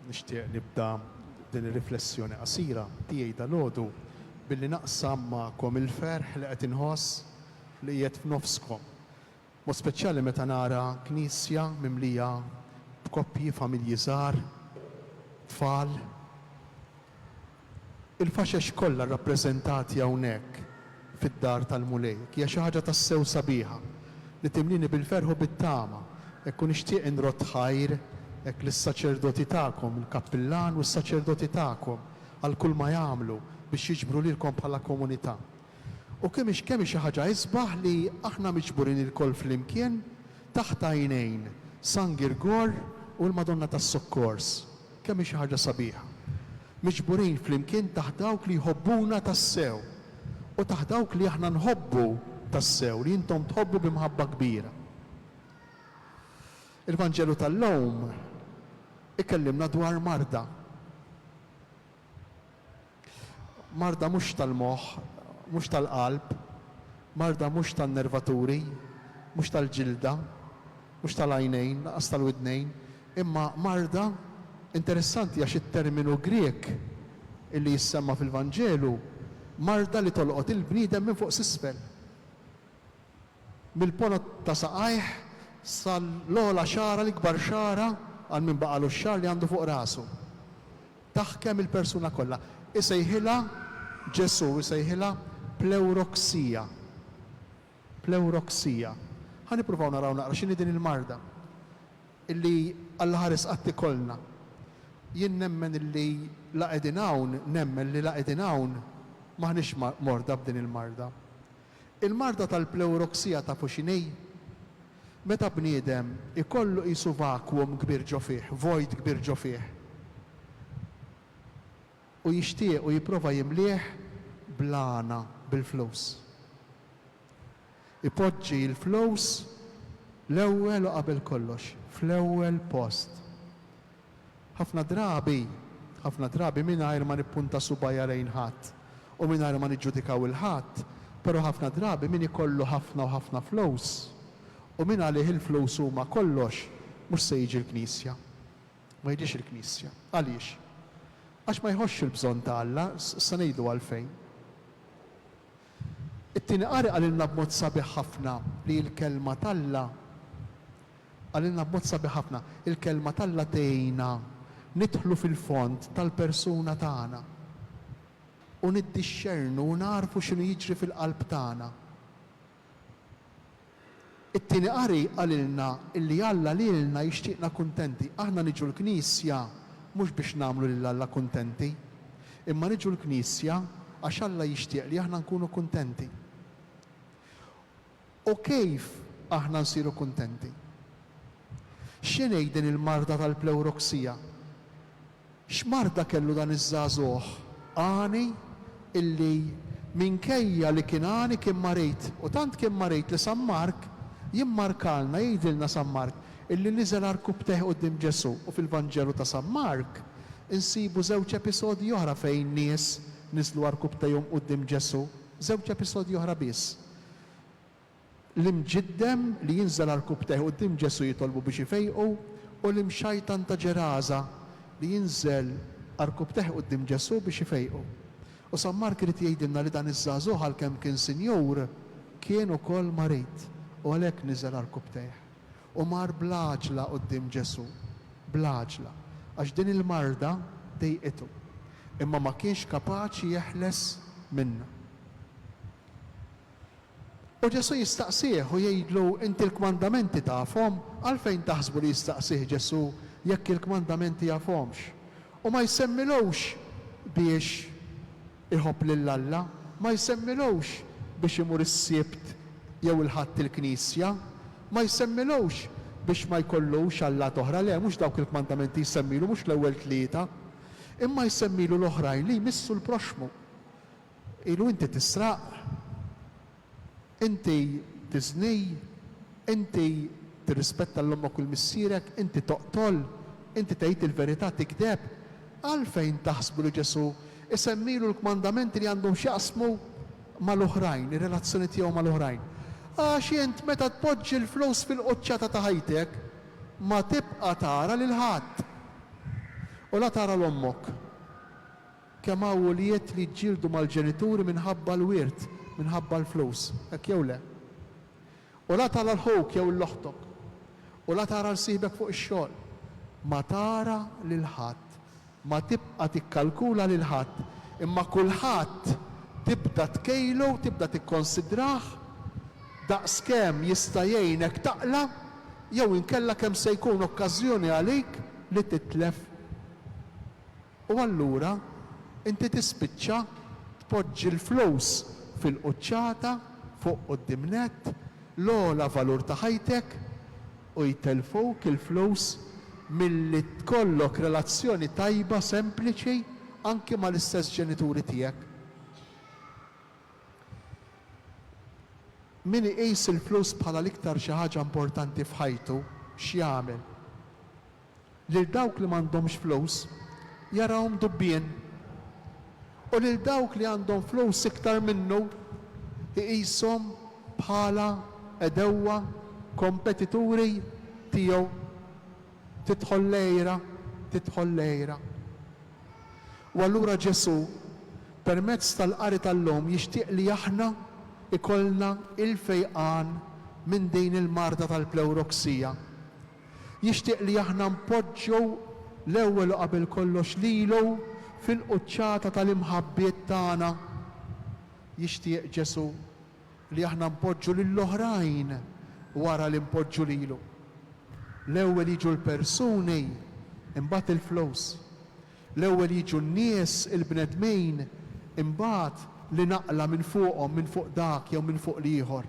Nixtieq nibda din ir-riflessjoni qasira tiegħi dalgħodu billi naqsam magħkom il-ferħ li qed inħoss li qiegħed f'nofskom. Mod speċjali meta nara knisja mimlija b'koppji, familji żgħar, tfal. Il-faxex kollha rrappreżentati hawnhekk fid-dar tal-Mulej. Hija xi ħaġa tassew sabiħa li timlini bil-ferħ u bit-tama. Hekk u nixtieq inrodd ħajr hekk lis-saċerdoti tagħkom, il-kappillan u s-saċerdoti tagħkom għal kull ma jagħmlu biex jiġbru lilkom bħala komunità. U kemm hi kemm hi xi ħaġa isbaħ li aħna miġburin ilkoll flimkien taħt għajnejn San Girgor u l-Madonna tas-Sokkors. Kemm hi xi ħaġa sabiħa. Miġburin flimkien taħt dawk li jħobbuna tassew u taħt dawk li aħna nħobbu tassew, li intom tħobbu bi mħabba kbira. Il-Vanġelu tal-lum ikellimna dwar marda. Marda mhux tal-moħħ, mhux tal-qalb, marda mhux tan-nervaturi, mhux tal-ġilda, mhux tal-għajnejn, lanqas tal-widnejn, imma marda interessanti għax it-terminu Grieg illi jissemma fil-Vanġelu, marda li tolqot il-bniedem minn fuq s'isfel. Mill-ponot ta' saqajh sal-ogħla xagħra, l-ikbar xagħra għal min baqagħlu x-xagħar li għandu fuq rasu. Taħkem il-persuna kollha. Isejħilha Ġesù isejħilha pleuroxia. Pleuroxia. Ħa nippruvaw naraw naqra x'inhi din il-marda illi Alla ħares qatt ikollna. Jien nemmen illi la qegħdin hawn, nemmen li la qegħdin hawn m'aħniex morda b'din il-marda. Il-marda tal-pleuroxia tafu x'inhi? Meta bniedem ikollu qisu vacuum kbir ġo fih, vojt kbir ġo fih, u jixtieq u jipprova jimlieh bl-għana, bil-flus. Ipoġġi l-flus l-ewwel u qabel kollox, fl-ewwel post. Ħafna drabi, ħafna drabi mingħajr ma nippunta subgħajja lejn ħadd u mingħajr ma niġġudikaw 'il ħadd, però ħafna drabi min ikollu ħafna u ħafna flus u min għalih il-flus huma kollox mhux se jiġi l-knisja. Ma jiġix il-knisja. Għaliex? Għax ma jħossx il-bżonn ta' Alla, issa ngħidu għalfejn. It-tieni qari qalilna b'mod sabiħ ħafna li l-Kelma t'Alla Qalilna b'mod sabiħ ħafna, il-Kelma t'Alla tgħinna nidħlu fil-fond tal-persuna tagħna u niddixxernu u nagħrfu x'inhu jiġri fil-qalb tagħna. It-tieni qari qalilna illi Alla lilna jixtieqna kuntenti. Aħna niġu l-knisja mhux biex nagħmlu lil Alla kuntenti, imma niġu l-knisja għax Alla jixtieq li aħna nkunu kuntenti. U kif aħna nsiru kuntenti? X'inhi din il-marda tal-pleuroxia? X'marda kellu dan iż-żagħżugħ għani illi minkejja li kien għani kien marid? U tant kien marid li San Mark jimmarkalna, jgħidilna San Mark, illi niżel għarkupptejh quddiem Ġesù. U fil-Vanġelu ta' San Mark insibu żewġ episodji oħra fejn nies niżlu għarkupptejhom quddiem Ġesù. Żewġ episodji oħra biss. L-imġiddem li jinżel għarkupptejh quddiem Ġesù jitolbu biex ifejqu u l-imxajtan ta' Ġeraża li jinżel għarkupptejh quddiem Ġesù biex ifejqu. U San Mark irid jgħidilna li dan iż-żagħżugħ għalkemm kien sinjur, kien ukoll marid u għalhekk niżel għarkupptejh. U mar bl-għaġla quddiem Ġesù, bl-għaġla, għax din il-marda dejqitu. Imma ma kienx kapaċi jeħles minnha. U Ġesù jistaqsih u jgħidlu, Inti l-kmandamenti tafhom? Għalfejn taħsbu li jistaqsih Ġesù jekk il-kmandamenti jafhomx? U ma jsemmilux biex iħobb lil Alla, ma jsemmilux biex imur is-Sibt jew il-Ħadd il-knisja, ma jsemmilux biex ma jkollux allat oħra, le, mhux dawk il-kmandamenti jsemmilu, mhux l-ewwel tlieta, imma jsemmilu l-oħrajn li jmissu l-proxxmu. Ilu inti tisraq? Inti tiżni? Inti tirrispetta 'l ommok u 'l missierek? Inti toqtol? Inti tgħid il-verità? Tigdeb? Għalfejn taħsbu li Ġesù isemmilu l-kmandamenti li għandhom x'jaqsmu mal-oħrajn, ir-relazzjoni tiegħu mal-oħrajn? Għax int meta tpoġġi l-flus fil-quċċata ta' ħajtek, ma tibqa' tara lil ħadd. U la tara 'l ommok. Kemm hawn ulied li jiġġieldu mal-ġenituri minħabba l-wirt, minħabba l-flus. Hekk jew le? U la tara 'l ħuk jew 'l oħtok. U la tara 'l sieħbek fuq ix-xogħol. Ma tara lil ħadd. Ma tibqa' tikkalkula lil ħadd. Imma kulħadd tibda tkejlu, tibda tikkonsidrah daqskemm jista' jgħinek taqla' jew inkella kemm se jkun okkażjoni għalik li titlef. U allura inti tispiċċa tpoġġi l-flus fil-quċċata, fuq quddiem nett, l-ogħla valur ta' ħajtek, u jtellfuk il-flus milli tkollok relazzjoni tajba sempliċi anki mal-istess ġenituri tiegħek. Min iqis il-flus bħala l-iktar xi ħaġa importanti f'ħajtu, x'jagħmel? Lil dawk li m'għandhomx flus jarahom dubbien, u lil dawk li għandhom flus iktar minnu jqishom bħala għedewwa, kompetituri, tiegħu. Tidħol l-għira, tidħol l-għira. U allura Ġesù, permezz tal-qari tal-lum jixtieq li aħna jkollna il-fejqan minn din il-marda tal-plewroksija. Jixtieq li aħna npoġġu l-ewwel u qabel kollox lilu fil-quċċata tal-imħabbiet tagħna. Jixtieq Ġesù li aħna npoġġu lill-oħrajn wara li npoġġu lilu. L-ewwel jiġu l-persuni, imbagħad il-flus. L-ewwel jiġu n-nies, il-bnedmin, imbagħad li naqla' minn fuqhom, minn fuq dak jew minn fuq l-ieħor.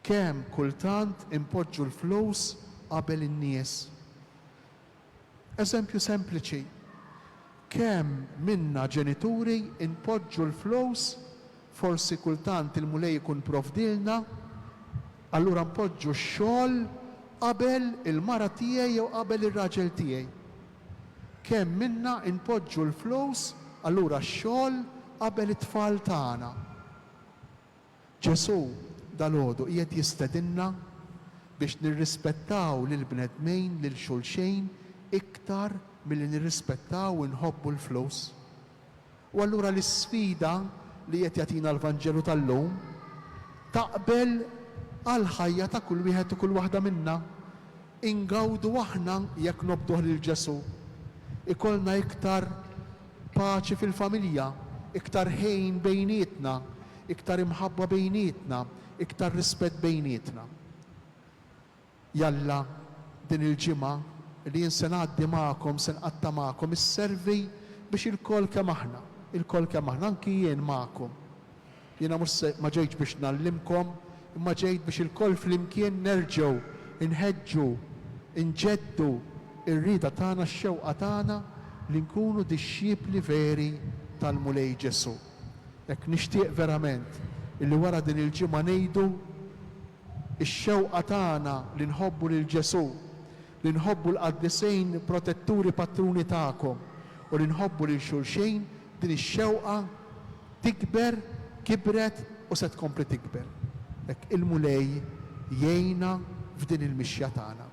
Kemm kultant inpoġġu l-flus qabel in-nies. Eżempju sempliċi, kemm minna ġenituri npoġġu l-flus, forsi kultant il-Mulej ikun provdielna, allura npoġġu x-xogħol qabel il-mara tiegħi jew qabel ir-raġel tiegħi. Kemm minna npoġġu l-flus, allura x-xogħol qabel it-tfal tagħna. Ġesù dalgħodu qiegħed jistedinna biex nirrispettaw lill-bnedmin, lil xulxin, iktar milli nirrispettaw u nħobbu l-flus. U allura l-isfida li qiegħed jagħtina l-Vanġelu tal-lum taqbel għall-ħajja ta' kull wieħed u kull waħda minna. Ingawdu aħna jekk nobduh lil Ġesù. Ikollna iktar paċi fil-familja, iktar ħin bejnietna, iktar imħabba bejnietna, iktar rispett bejnietna. Jalla din il-ġimgħa li jien se ngħaddi magħkom, se nqatta' magħkom, isservi biex ilkoll kemm aħna, ilkoll kemm aħna, anki jien magħkom, Jiena mhux se, ma ġejtx biex ngħallimkom, imma ġejt biex ilkoll flimkien nerġgħu nħeġġu, inġeddu r-rieda tagħna, x-xewqa tagħna li nkunu dixxipli veri tal-Mulej Ġesù. Hekk nixtieq verament illi wara din il-ġimgħa ngħidu x-xewqa tagħna li nħobbu lil Ġesù, li nħobbu l-qaddisin protetturi patruni tagħkom u li nħobbu lil xulxin, din ix-xewqa tikber, kibret u se tkompli tikber. Hekk il-Mulej jgħinna f'din il-mixja tagħna.